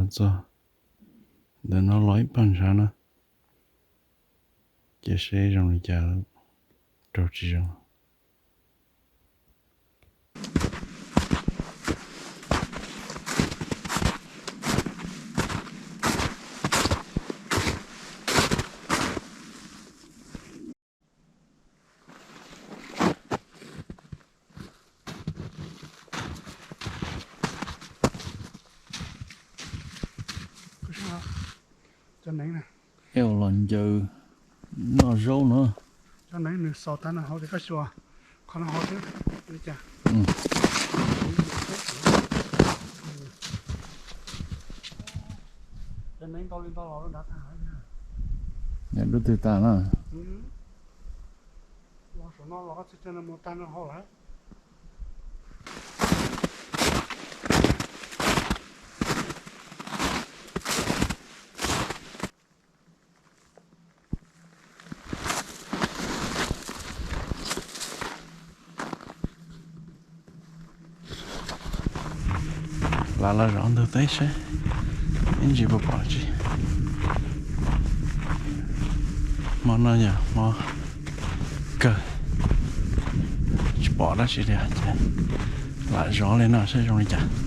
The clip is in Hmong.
Txog ntawm no los ib pawg ntshav na, ces seb zoo li cas, raug tsis zoo. Cov neev, los ncaws noj zaub no. Cov neev nws xaus tag nws hauv tias koj xyuas qhov no hauv xwb li cas. Cov neev ntau li ntau los nrad tag. Dub twg tag na? Los saum no los txhij tag no mus tag no hauv lawm. Lam los zov ntug teb seb ib ntsis puas pom dab tsi. Hmo no yog hmo kawg, tsis pom dab tsi li ces lam zov li no seb zoo li cas.